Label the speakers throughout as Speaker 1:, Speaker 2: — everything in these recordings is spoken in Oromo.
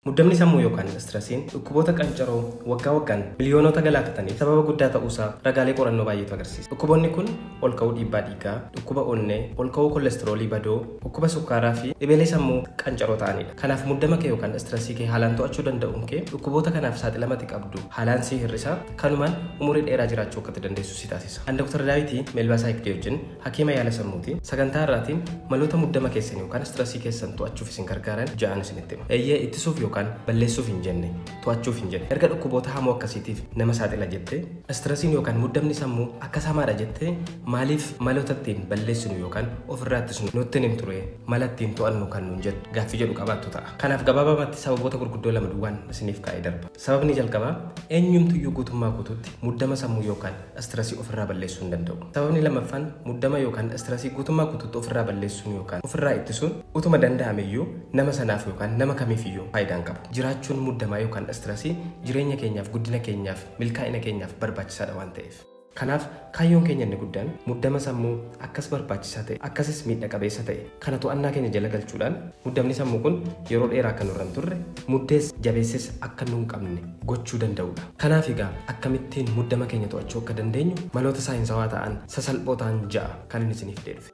Speaker 1: Muddamni sammuu yookaan stressiin dhukkuboota qancaroo waggaa waggaan miliyoonota galaafataniif sababa guddaa ta'uusaa ragaalee qorannoo baay'eetu agarsiisa. Dhukkuboonni kun ol ka'uu dhiibbaa dhiigaa, dhukkuba onnee, ol ka'uu kolesteroolii badoo, dhukkuba sukkaaraa fi dhibeelee sammuu qancaroo ta'anidha. Kanaaf muddama kee yookaan stressii kee haalaan to'achuu danda'uun kee dhukkuboota kanaaf saaxilamati qabdu haalaan si hir'isa, kanumaan umurii dheeraa jiraachuu akka dandeessu si taasisa. Ani Dr. Daawitii Meelbaasaa Higdee wajjin hakiima yaala sammuuti. Sagantaa irraatiin maloota muddama keessan yookaan stressii keessan to'achuuf isin gargaaran ja'an isinitti hima. Eeyyee, ittisuuf yookaan balleessuuf hin jenne, to'achuuf hin jenne. Erga dhukkuboota hamoo akkasiitiif nama saaxila jettee, stressiin yookaan muddamni sammuu akkas hamaadha jettee, maaliif maloota ittiin balleessinu yookaan ofirraa ittisnu nutti hin ture, mala ittiin to'annu kan nuun jettu gaaffii jedhu qabaattu ta'a. Kanaaf gabaabamatti sababoota gurguddoo lama duwwaan isiniif kaa'ee darba. Sababni jalqabaa, eenyumtuyyuu guutummaa guutuutti muddama sammuu yookaan stressii ofirraa balleessuu hin danda'u. Sababni lammaffaan, muddama yookaan stressii guutummaa guutuutti ofirraa balleessuun yookaan ofirraa ittisuun utuma danda'ameyyuu nama sanaaf yookaan nama kamiifiyyuu faayidaa hin qabu. Jiraachuun muddamaa yookaan stressii jireenya keenyaaf, guddina keenyaaf, milkaa'ina keenyaaf barbaachisaadha waan ta'eef. Kanaaf kaayyoon keenya inni guddaan muddama sammuu akkas barbaachisaa ta'e, akkasis miidha qabeessa ta'e kana to'annaa keenya jala galchuudhaan muddamni sammuu kun yeroo dheeraa akka nurra hin turre, muddees jabeesses akka nu hin qabne gochuu danda'udha. Kanaaf egaa akkamittiin muddama keenya to'achuu akka dandeenyu maloota saayinsawaa ta'an sasalphoo ta'an ja'a kan inni isiniif deebife.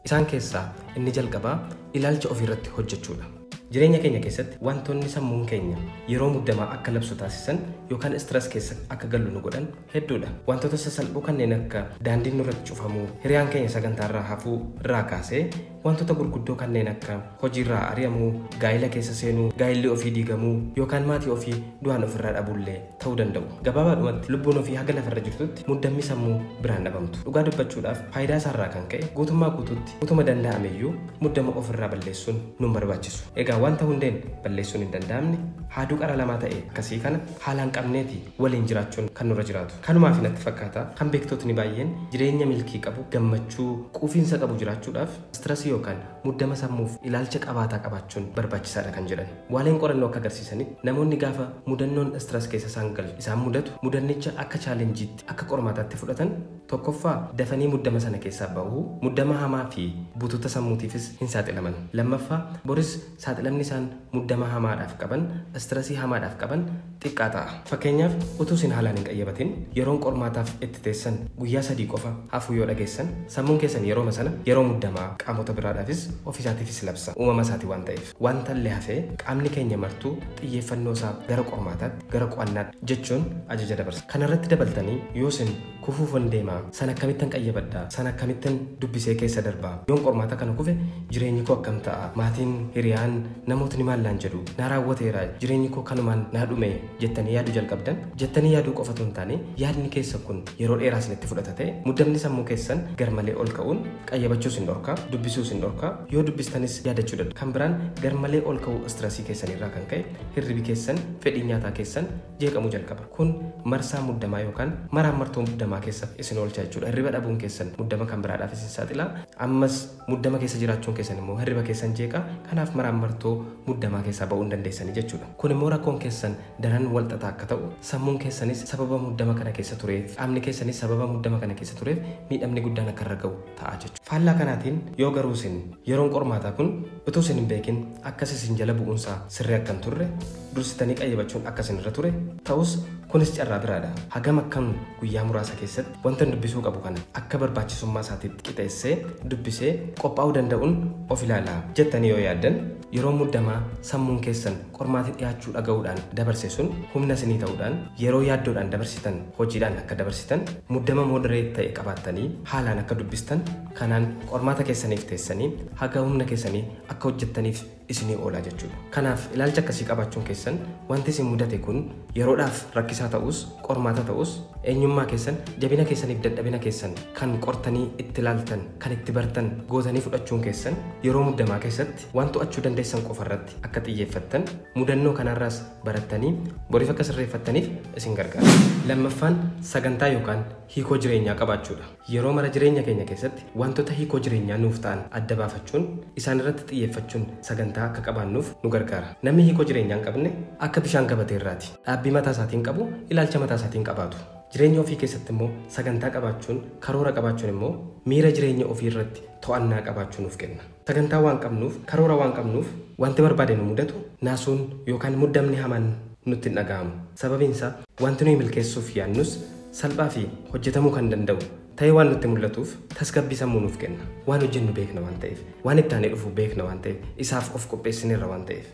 Speaker 1: Isaan keessaa inni jalqabaa ilaalcha ofiirratti hojjechuudha. Jireenya keenya keessatti wantoonni sammuun keenya yeroo muddamaa akka labsu taasisan yookaan stress keessa akka gallu nu godhan hedduudha. Wantoota sasalphoo kanneen akka daandiin nurratti cufamuu, hiriyaan keenya sagantaarraa hafuu irraa kaasee wantoota gurguddoo kanneen akka hojiirraa ari'amuu, gaa'ila keessa seenuu, gaa'illi ofii diigamuu yookaan maatii ofii du'aan ofirraa dhabuullee ta'uu danda'u. Gabaabaadhumatti lubbuun ofii haga lafarra jirtutti muddamni sammuu biraan dhabamtu. Dhugaa dubbachuudhaaf faayidaa isaarraa kan ka'e guutummaa guutuutti utuma danda'ameyyuu muddama ofirraa balleessuun nu barbaachisu. Egaa wanta hundeen balleessuun hin danda'amne haaduu qara lamaa ta'e akkasii kana haalaan qabneeti waliin jiraachuun kan nurra jiraatu. Kanumaaf natti fakkaata kan beektotni baay'een jireenya milkii qabu, gammachuu, quufinsa qabu jiraachuudhaaf stressii yookaan muddama sammuuf ilaalcha qabaataa qabaachuun barbaachisaadha kan jedhan. Waaleen qorannoo akka agarsiisanitti namoonni gaafa mudannoon stress keessa isaan galu isaan mudatu mudannicha akka chaalenjiitti, akka qormaataatti fudhatan tokkoffaa dafanii muddama sana keessaa bahu, muddama hamaa fi bututa sammuutiifis hin saaxilaman. Lammaffaa, boris saaxilamni isaan muddama hamaadhaaf qaban, stressii hamaadhaaf qaban xiqqaa ta'a. Fakkeenyaaf utuu isin haalaan hin qayyabatin yeroon qormaataaf itti teessan guyyaa 3 qofa hafuu yoo dhageessan sammuun keessan yerooma sana yeroo muddamaa qaamota biraadhaafis ofiisaatiifis labsa uumama isaatii waan ta'eef. Wanta illee hafee qaamni keenya martuu xiyyeeffannoo isaa gara qormaataatti, gara qo'annaatti jechuun ajaja dabarsa. Kanarratti dabaltanii yoo isin kufuufan deemaa, sana akkamittan qayyabadhaa, sana akkamittan dubbisee keessa darbaa, yoon qormaata kana kufe jireenyi koo akkam ta'a, maatiin, hiriyaan, namootni maal naan jedhu, naa raawwateera, jireenyi koo kanumaan naa dhume jettanii yaaduu jalqabdan, jettanii yaaduu qofa otoo hin taane yaadni keessa kun yeroo dheeraa isinitti fudhata ta'e muddamni sammuu keessan garmalee ol ka'uun qayyabachuu isin dhorkaa, dubbisuu isin dhorkaa, yoo dubbistanis yaadachuu dadhabu. Kan biraan garmalee ol ka'uu stressii keessanirraa kan ka'e hirribi keessan, fedhii nyaataa keessan jeeqamuu jalqaba. Kun marsaa muddamaa yookaan maraan martoo muddamaa keessa isin oolcha jechuudha. Hirriba dhabuun keessan muddama kan biraadhaaf isin saaxila. Ammas muddama keessa jiraachuun keessan immoo hirriba keessan jeeqa. Kanaaf maraan martoo muddamaa keessaa ba'uu hin dandeessanii jechuudha. Kun immoo rakkoon keessan daran walxaxaa akka ta'u, sammuun keessanis sababa muddama kana keessa tureef, qaamni keessanis sababa muddama kana keessa tureef miidhamni guddaan akka irra ga'u ta'a jechuudha. Faallaa kanaatiin yoo garuu isin yeroon qormaataa kun utuu isin hin beekin akkas isin jala bu'uunsaa sirrii akka hin turre dursitanii qayyabachuun akka isin irra ture ta'us kunis carraa biraadha. Hagam akkam guyyaa muraasa keessatti wanta dubbisuu qabu kana akka barbaachisummaa isaatiitti qixeessee dubbisee qophaa'uu danda'uun of ilaalaa jettanii yoo yaaddan yeroo muddamaa sammuun keessan qormaata dhiyaachuu dhaga'uudhaan dabarse sun humna isinii ta'uudhaan yeroo yaaddoodhaan dabarsitan hojiidhaan akka dabarsitan muddama moderate ta'e qabaattanii haalaan akka dubbistan kanaan qormaata keessaniif teessanii haga humna keessanii akka hojjettaniif isinii oolaa jechuudha. Kanaaf ilaalcha akkasii qabaachuun keessan wanti isin mudate kun yeroodhaaf rakkisaa ta'us qormaata ta'us eenyummaa keessan, jabina keessaniif dadhabina keessan kan qortanii itti ilaaltan, kan itti bartan gootanii fudhachuun keessan yeroo muddamaa keessatti waan to'achuu dandeessan qofarratti akka xiyyeeffattan mudannoo kanarraas barattanii boriif akka sirreeffattaniif isin gargaara. Lammaffaan sagantaa yookaan hiikoo jireenyaa qabaachuudha. Yeroo mara jireenya keenya keessatti wantoota hiikoo jireenyaa nuuf ta'an adda baafachuun isaan irratti xiyyeeffachuun sagantaa akka qabaannuuf nu gargaara. Namni hiikoo jireenyaa hin qabne akka bishaan gabatee irraati. Dhaabbii mataa isaatiin qabu, ilaalcha mataa isaatiin qabaatu. Jireenya ofii keessatti immoo sagantaa qabaachuun, karoora qabaachuun immoo miira jireenya ofii irratti to'annaa qabaachuu nuuf kenna. Sagantaa waan qabnuuf, karoora waan qabnuuf wanti barbaade nu mudatu naasuun yookaan muddamni hamaan nutti hin dhaga'amu. Sababiin isaa wanti nuyi milkeessuuf yaadnus salphaa fi hojjetamuu kan danda'u ta'ee waan nutti mul'atuuf tasgabbii sammuu nuuf kenna. Waan hojjennu beekna waan ta'eef, waan itti aanee dhufu beekna waan ta'eef, isaaf of qopheessineerra waan ta'eef.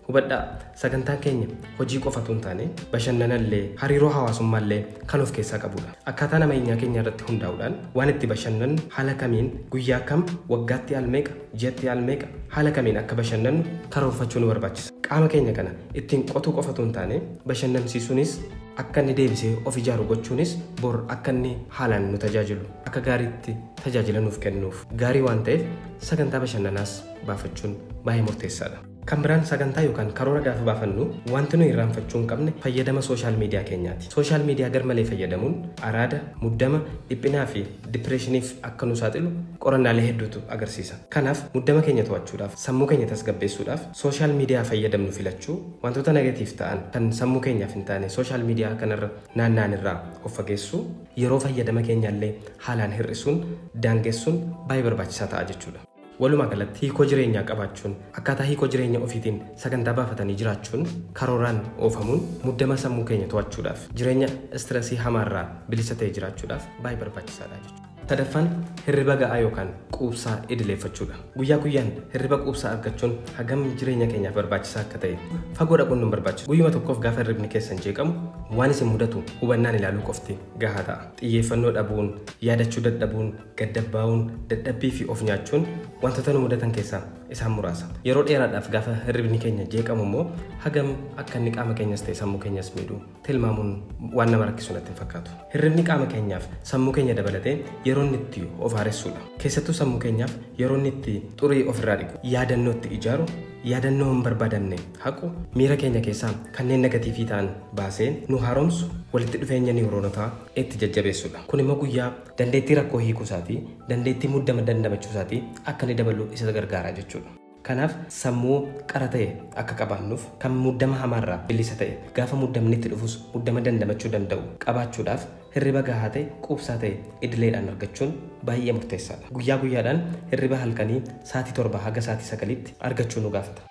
Speaker 1: Hubadhaa, sagantaan keenya hojii qofatu hin taane bashannanallee hariiroo hawaasummaallee kan of keessaa qabudha. Akkaataa nama keenya irratti hundaa'uudhaan waan itti bashannannu haala kamiin, guyyaa kam, waggaatti al meeqa, ji'atti al meeqa, haala kamiin akka bashannannu karoorfachuu nu barbaachisa. Qaama keenya kana ittiin qotuu qofatu hin taane bashannansiisuunis akka inni deebisee of ijaaru gochuunis bor akka inni haalaan nu tajaajilu akka gaariitti tajaajila nuuf kennuuf gaarii waan ta'eef sagantaa bashannanaas baafachuun baay'ee murteessaadha. Kan biraan sagantaa yookaan karoora gaafa baafannu wanti nuyi irraanfachuu hin qabne fayyadama sooshaal miidiyaa keenyaati. Sooshaal miidiyaa garmalee fayyadamuun araada, muddama, dhiphinaa fi dipireeshiniif akka nu saaxilu qorannaalee hedduutu agarsiisa. Kanaaf muddama keenya to'achuudhaaf, sammuu keenya tasgabbeessuudhaaf sooshaal miidiyaa fayyadamnu filachuu, wantoota negatiif ta'an kan sammuu keenyaaf hin taane sooshaal miidiyaa kanarra naanna'an irraa of fageessuu, yeroo fayyadama keenyaallee haalaan hir'isuun, daangessuun baay'ee barbaachisaa ta'a jechuudha. Walumaa galatti hiikoo jireenyaa qabaachuun, akkaataa hiikoo jireenya ofiitiin sagantaa baafatanii jiraachuun, karooraan oofamuun muddama sammuu keenya to'achuudhaaf, jireenya istireesii hamaarraa bilisa ta'e jiraachuudhaaf baay'ee barbaachisaadha jechuudha. Sadaffaan hirriba ga'aa yookaan quubsaa idileeffachuudha. Guyyaa guyyaan hirriba quubsaa argachuun hagam jireenya keenyaaf barbaachisaa akka ta'e fagoo dhaquun nu barbaachisu. Guyyuma tokkoof gaafa hirribni keessan jeeqamu waan isin mudatu hubannaan ilaaluu qofti gahaa ta'a. Xiyyeeffannoo dhabuun, yaadachuu dadhabuun, gaddabbaa'uun, dadhabbii fi of nyaachuun wantoota nu mudatan keessaa isaan muraasa. Yeroo dheeraadhaaf gaafa hirribni keenya jeeqamu immoo hagam akka inni qaama keenyas ta'e sammuu keenyas miidhu tilmaamuun waan nama rakkisu natti hin fakkaatu. Hirribni qaama keenyaaf sammuu keenya dabalatee yeroo inni itti of haaressuudha. Keessattuu sammuu keenyaaf yeroo inni itti xurii ofirraa dhiqu, yaadannoo itti ijaaru, yaadannoo hin barbaadamne haqu, miira keenya keessaa kanneen negatiivii ta'an baasee nu haaromsu, walitti dhufeenya niwuroonotaa itti jajjabeessuudha. Kun immoo guyyaa dandeettii rakkoo hiikuu isaatii, dandeettii muddama dandamachuu isaatii akka inni dabalu isa gargaara jechuudha. Kanaaf sammuu qara ta'e akka qabaannuuf, kan muddama hamaarraa bilisa ta'e, gaafa muddamni itti dhufus muddama dandamachuu danda'u qabaachuudhaaf hirriba gahaa ta'e, quubsaa ta'e idileedhaan argachuun baay'ee murteessaadha. Guyyaa guyyaadhaan hirriba halkanii sa'aatii 7 haga sa'aatii 9tti argachuu nu gaafata.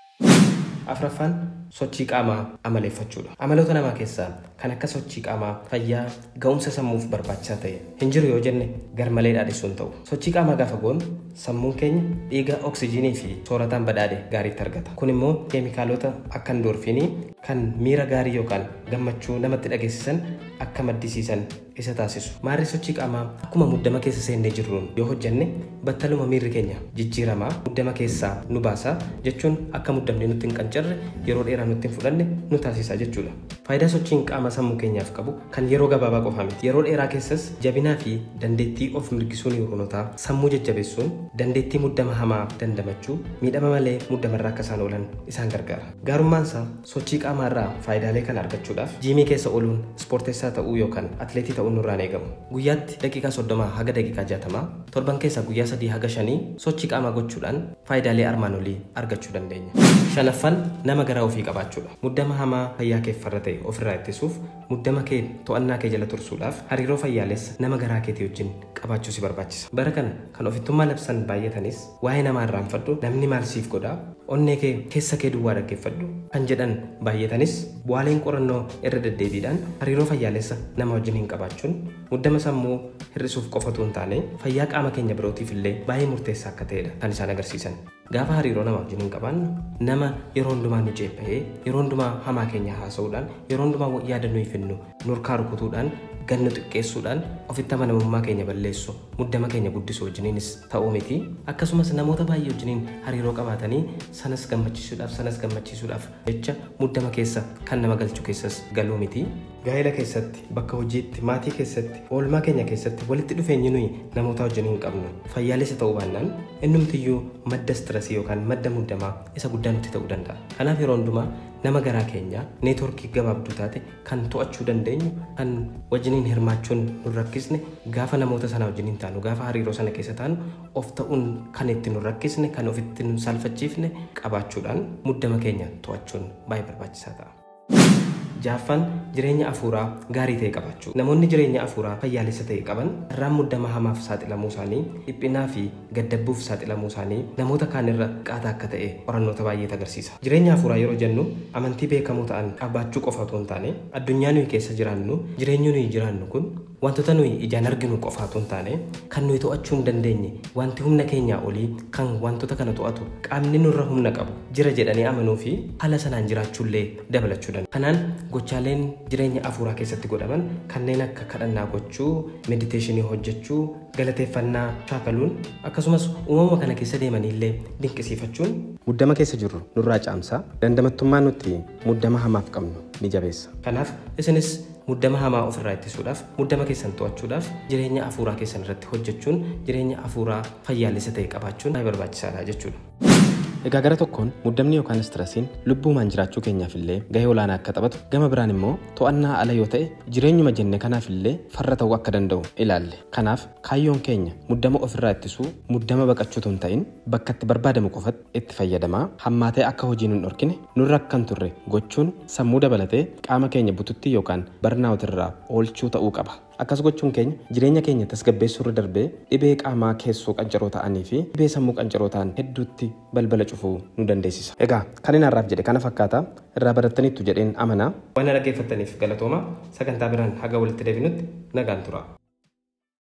Speaker 1: Afraffaan sochii qaamaa amaleeffachuudha. Amaloota namaa keessaa kan akka sochii qaamaa fayyaa ga'umsa sammuuf barbaachisaa ta'e hin jiru yoo jenne garmalee dhaadhessuun ta'u. Sochii qaamaa gaafa goonu sammuun keenya dhiiga oksijiinii fi soorataan badhaadhe gaariitti argata. Kun immoo keemikaalota akka endoorfiinii kan miira gaarii yookaan gammachuu namatti dhageessisan akka maddisiisan isa taasisu. Maarri sochii qaamaa akkuma muddama keessa seennee jirruun yoo hojjenne battaluma miirri keenya jijjiiramaa muddama keessaa nu baasa jechuun akka muddamni nutti hin qancarre yeroo dheeraa nutti hin fudhanne nu taasisa jechuudha. Faayidaa sochiin qaama sammuu keenyaaf qabu kan yeroo gabaabaa qofa miti. Yeroo dheeraa keessas jabinaa fi dandeettii of mirgisuu niwuroonotaa sammuu jajjabeessuun dandeettii muddama hamaa dandamachuu, miidhama malee muddamarraa akka isaan oolan isaan gargaara. Gaarummaan isaa sochii qaamaarraa faayidaalee kana argachuudhaaf jiimii keessa ooluun ispoorteessaa ta'uu yookaan atleetii ta'uun nurraan eegamu. Guyyaatti daqiiqaa 30 haga daqiiqaa 60, torban keessaa guyyaa 3 haga 5 sochii qaamaa gochuudhaan faayidaalee armaan olii argachuu dandeenya. Shanaffaan nama garaa ofii qabaachuudha. Muddama hamaa fayyaa keef farra ta'e ofirraa ittisuuf, muddama kee to'annaa kee jala tursuudhaaf hariiroo fayyaalessa nama garaa keetii wajjin qabaachuu si barbaachisa. Bara kana kan ofittummaa labsan baay'atanis waa'ee namaa irraanfadhu, namni maal siif godhaa, onnee kee keessa kee duwwaa dhaggeeffadhu kan jedhan baay'atanis bu'aaleen qorannoo irra deddeebiidhaan hariiroo fayyaalessa nama wajjin hin qabaachuun muddama sammuu hir'isuuf qofatu hin taane fayyaa qaama keenya birootiif illee baay'ee murteessaa akka ta'edha kan isaan agarsiisan. Gaafa hariiroo nama wajjin hin qabaannu nama yeroo hundumaa nu ceepha'ee, yeroo hundumaa hamaa keenya haasa'uudhaan, yeroo hundumaa yaada nuyi finnu nurkaa rukutuudhaan, gannu xiqqeessuudhaan ofitti amanamummaa keenya balleessu, muddama keenya guddisuu wajjiniinis ta'uu miti. Akkasumas namoota baay'ee wajjiniin hariiroo qabaatanii sanas gammachiisuudhaaf jecha muddama keessa kan nama galchu keessas galuu miti. Gaa'ela keessatti, bakka hojiitti, maatii keessatti, oolmaa keenya keessatti walitti dhufeenyi nuyi namoota wajjin hin qabnu fayyaalessa ta'uu baannaan innumtiyyuu madda istireesii yookaan madda muddamaa isa guddaa nutti ta'uu danda'a. Kanaaf yeroo hundumaa nama garaa keenyaa neetworkii gabaabduu taate kan to'achuu dandeenyu, kan wajjiniin hirmaachuun nu rakkisne, gaafa namoota sana wajjiniin taanu, gaafa hariiroo sana keessa taanu of ta'uun kan itti nu rakkisne, kan ofitti nu saalfachiifne qabaachuudhaan muddama keenya to'achuun baay'ee barbaachisaa ta'a. Ja'affaan jireenya afuuraa gaarii ta'e qabaachuu. Namoonni jireenya afuuraa fayyaalessa ta'e qaban irraan muddama hamaaf saaxilamuu isaanii, dhiphinaa fi gaddabbuuf saaxilamuu isaanii namoota kaanirra qaataa akka ta'e qorannoota baay'eetu agarsiisa. Jireenya afuuraa yeroo jennu amantii beekamoo ta'an qabaachuu qofa otoo hin taane addunyaa nuyi keessa jiraannu, jireenyi nuyi jiraannu kun wantoota nuyi ijaan arginu qofa otoo hin taane kan nuyi to'achuu hin dandeenye, wanti humna keenyaa olii kan wantoota kana to'atu qaamni nurra humna qabu jira jedhanii amanuu fi haala sanaan jiraachuullee dabalachuu danda'a. Kanaan gochaaleen jireenya afuuraa keessatti godhaman kanneen akka kadhannaa gochuu, mediteeshinii hojjechuu, galateeffannaa shaakaluun akkasumas uumama kana keessa deemaniillee dinqisiifachuun muddama keessa jirru nurraa caamsaa dandamattummaa nuti muddama hamaaf qabnu ni jabeessa. Kanaaf isinis muddama hamaa ofirraa ittisuudhaaf, muddama keessan to'achuudhaaf jireenya afuuraa keessan irratti hojjechuun jireenya afuuraa fayyaalessa ta'e qabaachuun baay'ee barbaachisaadha jechuudha. Egaa gara tokkoon muddamni yookaan istiresiin lubbuumaan jiraachuu keenyaaf illee gahee olaanaa akka taphatu, gama biraan immoo to'annaa ala yoo ta'e jireenyuma jenne kanaaf illee farra ta'uu akka danda'u ilaalle. Kanaaf kaayyoon keenya muddama ofirraa ittisuu, muddama baqachuu hin ta'in bakka itti barbaadamu qofatti itti fayyadamaa hammaatee akka hojii nun dhorkine nurra akka hin turre gochuun sammuu dabalatee qaama keenya bututtii yookaan barnaawut irraa oolchuu ta'uu qaba. Akkas gochuun keenya jireenya keenya tasgabbeessuu irra darbee dhibee qaamaa keessoo qancaroo ta'anii fi dhibee sammuu qancaroo ta'an hedduutti balbala cufuu nu dandeessisa. Egaa kan inni har'aaf jedhe kana fakkaata, irraa barattaniittu jedheen amana. Waan dhaggeeffattaniif galatooma. Sagantaa biraan haga walitti deebinutti nagaan tura.